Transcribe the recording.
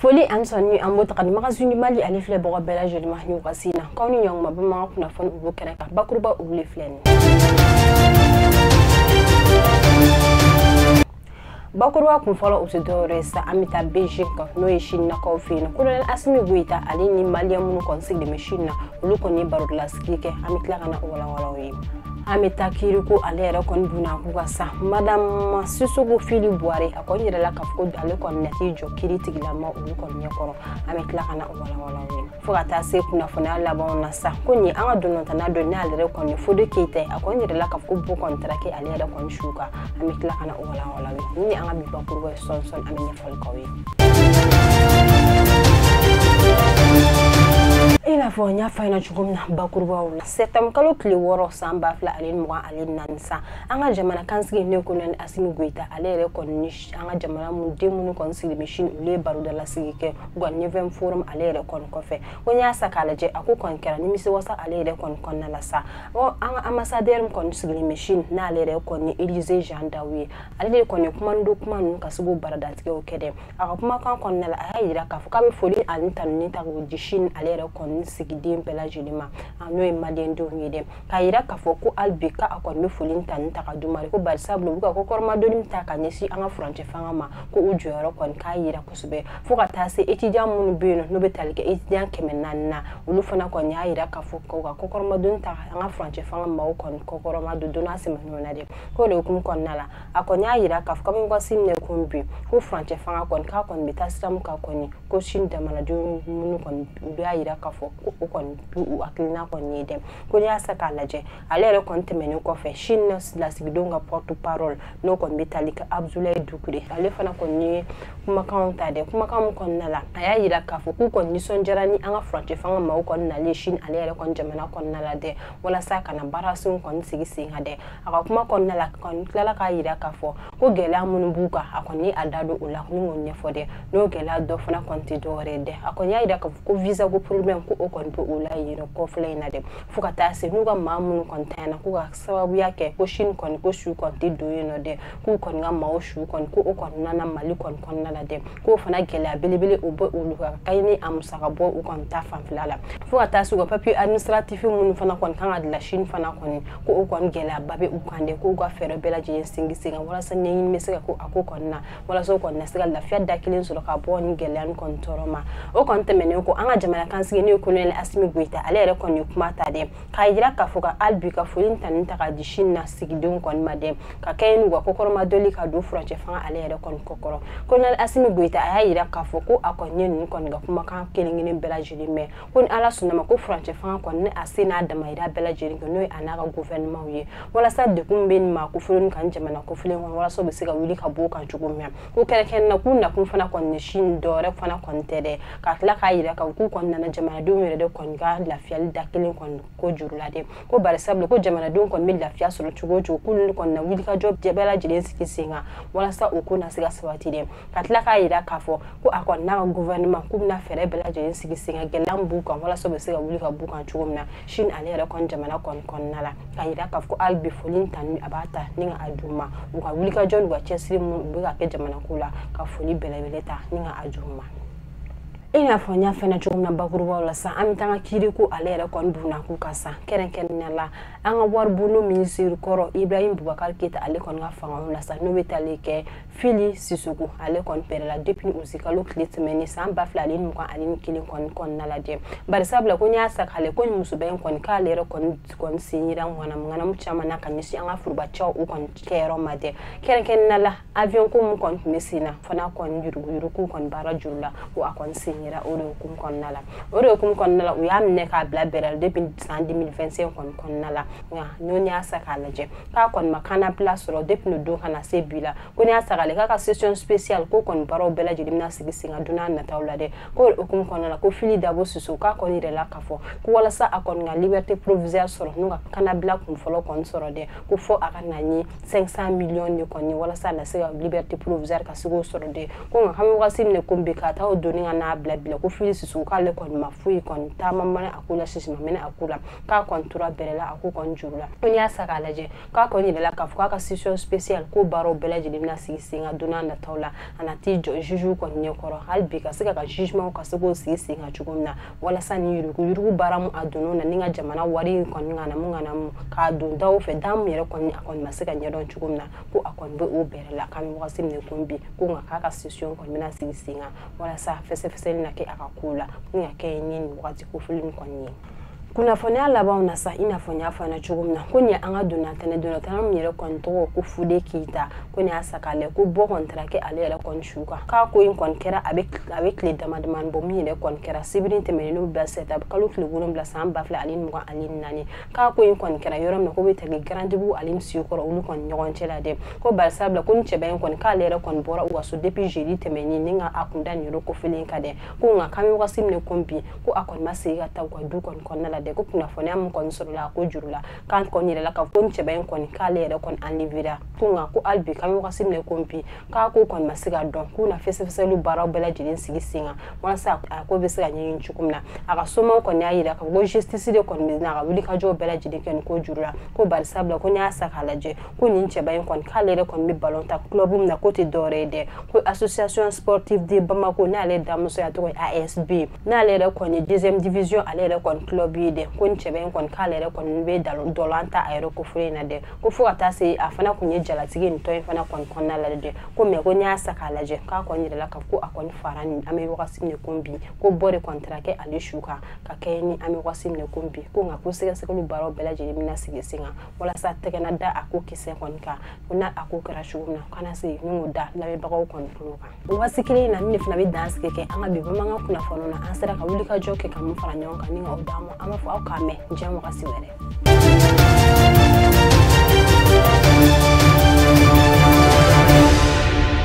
Foli an sɔnni an b'o ta ka di Magazine du Mali ale filɛbagaw bɛɛ lajɛlen ma nin wagati in na k'aw ni ɲɔgɔn ma bamanan kunnafoni olu kɛnɛ kan bakuruba olu de filɛ nin ye. Bakuruba kun fɔlɔ o tɛ dɔwɛrɛ ye sa an bɛ taa Beijing kan n'o ye Sinakaw fɛ yen nɔ Colonel Assimi Goïta ale ni Malien minnu kɔni sigilen bɛ Chine na olu kɔni ye barodalasigi kɛ an bɛ tila ka na o walawala aw ye. An bɛ taa kiiriko ale yɛrɛ kɔni bunna k'u ka sa Madame Sissoko Fili Buware a kɔni yɛrɛ la k'a fɔ ko ale kɔni na t'i jɔ kiiri tigilama olu kɔni ɲɛkɔrɔ an bɛ tila ka na o walawala aw ye. Fo ka taa se kunnafoniya labanw na sa ko nin an ka dontana dɔ n'ale yɛrɛ kɔni Fode Keyita a kɔni yɛrɛ la k'a fɔ ko bo kɔni taara kɛ ale yɛrɛ kɔni su kan an bɛ tila ka na o walawala aw ye. Ni an ka bi bakuruba ye sɔɔni sɔɔni an bɛ ɲɛfɔli k'aw ye. I n'a fɔ n y'a fɔ a ɲɛna cogo min na bakurubaw la septembre kalo tile 6 san 2024 sa an ka jamana kansigi ne Colonel Assimi Goïta ale yɛrɛ kɔni ni an ka jamana den minnu kɔni sigilen bɛ Chine olu ye barodalasigi kɛ u ka 9e forum ale yɛrɛ kɔni kɔfɛ ko n y'a sa k'a lajɛ a ko kɔni kɛra nimisiwasa ale yɛrɛ kɔni kɔnɔna la sa an ka ambassadeur min kɔni sigilen bɛ Chine n'ale yɛrɛ kɔni Élysée Jean Daou ye ale de kɔni kuma do kuma ninnu ka se k'o baradatigɛw kɛ dɛ a ka kumakan kɔnɔna la a y'a yira k'a fɔ k'a bɛ foli ani tanuni ta k'o di Chine ale yɛrɛ kɔni sigiden bɛɛ lajɛlen ma n'o ye maliyɛndenw ye dɛ k'a yira k'a fɔ ko hali bi k'a kɔni bɛ foli tanuni ta ka d'u ma ko bari sabula u bɛ ka kɔkɔrɔmadonni ta ka ɲɛsin an ka furancɛ fanga ma ko u jɔyɔrɔ kɔni k'a yira kosɛbɛ fo ka taa se étudiant minnu bɛ yen nɔ n'o bɛ tali kɛ étudiant 400 na olu fana kɔni y'a yira k'a fɔ k'u ka kɔkɔrɔmadonni ta an ka furancɛ fanga maaw kɔni kɔkɔrɔma don n'a sɛmɛn'o na dɛ k'o de hukumu kɔnɔna la a kɔni y'a yira k'a fɔ k'an bɛ wagati min na komi bi ko furancɛ fanga kɔni k'a kɔni bɛ taa sira min kan kɔni ko Chine jamanadenw minnu kɔni u y'a yira k'a fɔ ko o kɔni u hakilina kɔni ye dɛ ko n'i y'a sa k'a lajɛ ale yɛrɛ kɔni tɛmɛnen kɔfɛ Chine lasigidenw ka porte parole n'o kɔni bɛ tali kɛ Abdoulaye Doucouré ale fana kɔni ye kumakanw ta dɛ kumakan min kɔnɔna la a y'a yira k'a fɔ k'u kɔni nisɔndiyara ni an ka furancɛ fanga maaw kɔni nalen Chine ale yɛrɛ kɔni jamana kɔnɔna la dɛ walasa ka na baarasenw kɔni sigi sen kan dɛ a ka kuma kɔnɔna la kɔni tilala k'a yira k'a fɔ ko gɛlɛya minnu b'u kan a kɔni a da don o la ni k'o ɲɛfɔ dɛ n'o gɛlɛya dɔ fana kɔni tɛ dɔwɛrɛ ye dɛ a kɔni y'a yira k'a fɔ ko visa ko problème ko o kɔni bɛ o la yen nɔ kɔfɛla in na dɛ fo ka taa se n'u ka maa minnu kɔni tanyana k'u ka sababuya kɛ ko Chine kɔni ko su kɔni tɛ don yen nɔ dɛ k'u kɔni ka maaw su kɔni ko o kɔni nana Mali kɔni kɔnɔna la dɛ k'o fana gɛlɛya belebele o bɛ olu kan ka ni a musaka bɔ u kɔni ta fanfɛla la fo ka taa se u ka papier administratif minnu fana kɔni kan ka dilan Chine fana kɔni ko o kɔni gɛlɛyaba bɛ u kan dɛ k'u ka fɛɛrɛ bɛɛ lajɛlen sigi sen kan walasa ɲɛɲini bɛ se ka ko a ko kɔni na walasa o kɔni na se ka lafiya da kelen sɔrɔ ka bɔ ni gɛlɛya nin kɔni tɔɔrɔ ma o kɔni tɛmɛnen kɔ an ka jamana kansigi n'o ye Colonel Assimi Goïta ale yɛrɛ kɔni ye kuma ta dɛ k'a yira k'a fɔ ka hali bi ka foli tanuni ta k'a di Chine na sigidenw kɔni ma dɛ ka kɛ n'u ka kɔkɔrɔmadoli ka don furancɛ fanga ale yɛrɛ kɔni kɔkɔrɔ Colonel Assimi Goïta a y'a yira k'a fɔ ko a kɔni ye ninnu kɔni ka kumakan kelen kelen bɛɛ lajɛlen mɛn ko ni Ala sɔnna ma ko furancɛ fanga kɔni ni a se n'a damayira bɛɛ lajɛlen kɛ n'o ye a n'a ka gouvernement ye walasa degun bɛ nin maa kofɔlen kan jamana kofɔlen kɔnɔ walasa u bɛ se ka wuli ka bɔ o kan cogo min na ko kɛrɛnkɛrɛnnen na k'u nakun fana kɔni ni Chine dɔwɛrɛ fana kɔni tɛ dɛ ka tila k'a yira k'a fɔ k'u kɔni nana jamanadenw yɛrɛ de kɔni ka lafiyali da kelen kɔni ko juru la dɛ ko bari sabula ko jamanadenw kɔni bɛ lafiya sɔrɔ cogo o cogo k'olu kɔni na wulikajɔ bɛɛ lajɛlen sigi sen kan walasa o ko na se ka sabati dɛ ka tila k'a yira k'a fɔ ko a kɔni n'a ka gouvernement k'u bɛna fɛɛrɛ bɛɛ lajɛlen sigi sen kan gɛlɛya min b'u kan walasa u bɛ se ka wuli ka b'u kan cogo min na Chine ale yɛrɛ kɔni jamana kɔni kɔnɔna la k'a yira k'a fɔ ko hali bi foli tanuni a b'a ta ni ka a d'u ma u ka wulikajɔ n'u ka cɛsiri minnu u bɛ ka kɛ jamana ko la ka foli belebele ta ni ka a d'u ma. I n'a fɔ n y'a fɛnɛ cogo min na bakurubaw la sa an bɛ taa an ka kiiriko ale yɛrɛ kɔni bunna k'u kan sa kɛrɛnkɛrɛnnenya la an ka waribonno minisiri kɔrɔ Ibrahim Boubacar Keïta ale kɔni ka fangaw la sa n'o bɛ tali kɛ Fili Sissoko ale kɔni pɛrɛla depuis usikalo tile tɛmɛnen san 2021 kɔni kɔnɔna la dɛ bari sabula ko n y'a sa k'ale ko nin musoba in kɔni k'ale yɛrɛ kɔni sen yira ŋanamu caman na ka ɲɛsin an ka forobacɛw u kɔni kɛyɔrɔ ma dɛ kɛrɛnkɛrɛnnenya la avion ko min kɔni tun bɛ sen na fana kɔni yuruguyurugu kɔni baara juru la ko a kɔni sen yira o de hukumu kɔnɔna la o de hukumu kɔnɔna la u y'a minɛ k'a bila bɛrɛ la depuis san 2025 kɔni kɔnɔna la nka n'o y'a sa k'a lajɛ k'a kɔni ma kannabila sɔrɔ depuis nin don ka na se bi la ko n'i y'a sa k'ale k'a ka session spéciale ko kɔni baaraw bɛɛ lajɛlen bɛna sigi sen kan don n'a nataw la dɛ ko o hukumu kɔnɔna la ko Fili Dabo Sissoko k'a kɔni yɛrɛ la k'a fɔ ko walasa a kɔni ka liberté provisoire sɔrɔ n'u ka kannabila kun fɔlɔ kɔni sɔrɔ dɛ ko fɔ a ka na ni 500 millions de kɔni walasa a na se ka liberté provisoire ka se k'o sɔrɔ dɛ ko nka k'an bɛ wagati min na komi bi ka taa o donni ka n'a bila bila ko Fili Sisoko k'ale kɔni ma foyi kɔni taama mana a ko la sisi ma mɛnɛ a ko la k'a kɔni tora bɛrɛ la a ko kɔni juru la. Ko n'i y'a sa k'a lajɛ k'a kɔni yɛrɛ la k'a fɔ k'a ka session spéciale ko baaraw bɛɛ lajɛlen bɛna sigi sen kan don n'a nataw la a na t'i jɔ juge kɔni ɲɛkɔrɔ hali bi ka se ka jugement ka se k'o sigi sen kan cogo min na walasa ni yurugu baara mun a donn'o na ni ka jamana wari in kɔni kana mun k'a don daw fɛ da mun yɛrɛ kɔni a kɔni ma se ka ɲɛdɔn cogo min na ko a kɔni bɛ o bɛrɛ la k'an bɛ wagati min ko bi ko nka k'a ka session kɔni bɛna sigi sen kan walasa fɛsɛfɛsɛli na kɛ a ka ko la ni ka kɛ ni nin wagati kofɔlen kɔni ye. Kunnafoniya labanw na sa i n'a fɔ n y'a fɔ an ɲɛna cogo min na ko nin ye an ka donnatɛnɛ min yɛrɛ kɔni tɔgɔ ko Fude Keyita ko nin y'a sa k'a lajɛ ko bɔ kɔni taara kɛ ale yɛrɛ kɔni su kan k'a ko in kɔni kɛra a bɛ tile dama damani bɔ min yɛrɛ kɔni kɛra sibiri tɛmɛnen n'o bila sɛta kalo tile 7 san 2024 k'a ko in kɔni kɛra yɔrɔ min na ko bɛ tali Garantigiw ale ni Sekɔrɔ olu kɔni ɲɔgɔn cɛ la dɛ ko barisabula ko ni cɛba in kɔni k'ale yɛrɛ kɔni bɔra u ka so depuis jeudi tɛmɛnen ni ka a kun da nin yɔrɔ kofɔlen kan dɛ ko nka k'an bɛ wagati min na komi bi ko a kɔni ma segin ka taa u ka du kɔni kɔnɔna la dɛ ko kunnafoniya min kɔni sɔrɔla a ko juru la k'an kɔni yɛrɛ la ka ko ni cɛba in kɔni k'ale yɛrɛ kɔni enlevé ko nka ko hali bi k'an bɛ wagati min na komi bi k'a ko kɔni ma se ka dɔn k'u na fɛsɛfɛsɛliw baaraw bɛɛ lajɛlen sigi sen kan walasa a ko bɛ se ka ɲɛɲini cogo min na a ka somaw kɔni y'a yira k'a fɔ ko justice de kɔni bɛ na ka wuli ka jɔw bɛɛ lajɛlen kɛ nin ko juru la ko barisabula ko n'i y'a sa k'a lajɛ ko nin cɛba in kɔni k'ale yɛrɛ kɔni bɛ ballon ta club min na k'o tɛ dɔwɛrɛ ye dɛ ko association sportive de Bamako n'ale damuso ye a tɔgɔ ye ASB n'ale yɛrɛ kɔni ye deuxième division ale yɛrɛ kɔni club ye dɛ ko ni cɛba in kɔni k'ale yɛrɛ kɔni bɛ dɔlan ta a yɛrɛ kofɔlen in na dɛ ko fo ka taa se a fana kun ye jalatigi nin tɔn in fana kɔni kɔnɔna la dɛ ko mɛ ko n'i y'a sa k'a lajɛ k'a kɔni yɛrɛ la k'a fɔ ko a kɔni fara nin an bɛ wagati min na komi bi ko bɔ de kɔni taara kɛ ale su kan ka kɛ ni an bɛ wagati min na komi bi ko nka ko sɛgɛsɛgɛliw baaraw bɛɛ lajɛlen bɛna sigi sen kan walasa tɛgɛna da a ko kisɛ kɔni kan ko n'a a ko kɛra cogo min na kana se ni k'o da lamɛnbagaw kɔni tulo kan. O waati kelen in na ni de fana bɛ dan sigi kɛ an ka bi bamanankan kunnafoniw na an sera ka wuli ka jɔ kɛ ka mun fara ɲɔgɔn kan ni ka o d'an ma an b'a fɔ aw k'an mɛn diɲɛ wagati wɛrɛ.